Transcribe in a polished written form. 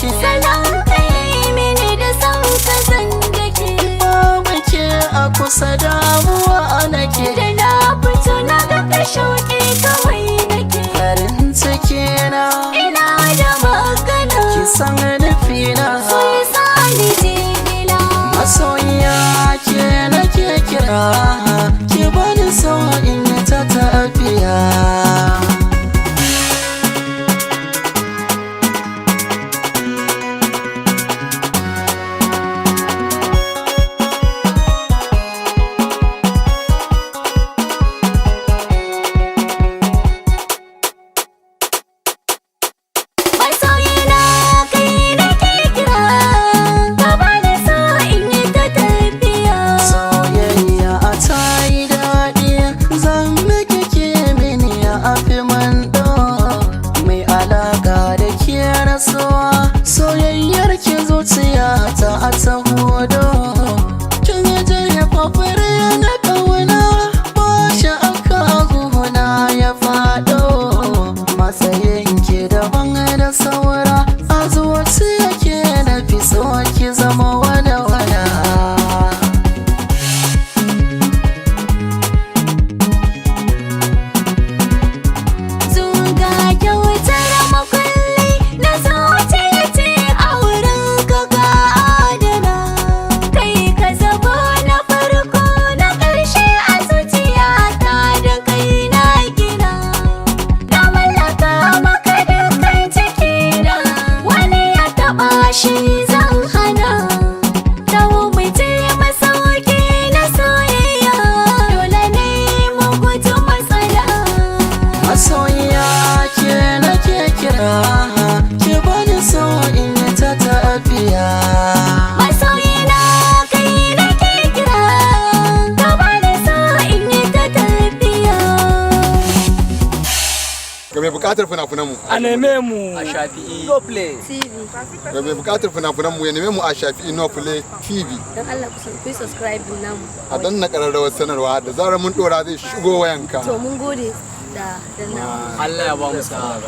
Nake. Salon ka yayi mini, da san ka zan dake. Babu ke a kusa, damuwa nake. Da na fito na ga ka, shauƙi kawai nake. Farin ciki na. Ina da magana. Ki san nufina. So ya sa ni jigila. Masoyiya, ke nake kira, ki bani so in yi ta tafiya. Masoyina, kai nake kira, ka bani so in yi ta tafiya. Soyayya a ta yi daɗi, zan miki ke mini a fi man. Mai alaƙa da ke rasuwa, soyayyar ki zuciya ta a ta hudo. Kin jefa fure na ƙauna, ba shi aka guna ya faɗo. Matsayin ki daban da saura, a zuciya ke na fi so, ki zama wala wala. Zuga kyautar makulli na zuciya ce a wurin ka, ka adana. Kai ka zabo na farko na ƙarshe a zuciyata, da kai na gina. Na mallaka maka dukkan cikina, wani ya taɓa shi zan hana. Dawo mu je masauki na soyayya, dole ne mu guji matsala. Masoyiya, ke nake kira, ki bani so in yi ta tafiya. Masoyina, kai nake kira, ka bani so in yi ta tafiya. Ga mai bukatar fina-finan mu a neme mu a Shafi'i No Play TV. Ga mai bukatar fina-finan mu ya neme mu a Shafi'i No Play TV. Don Allah ku yi subscribe namu. A danna kararrawar sanarwa, da zarar mun dora zai shigo wayanka. To, mun gode da dannawa. Allah ya ba mu sa'a.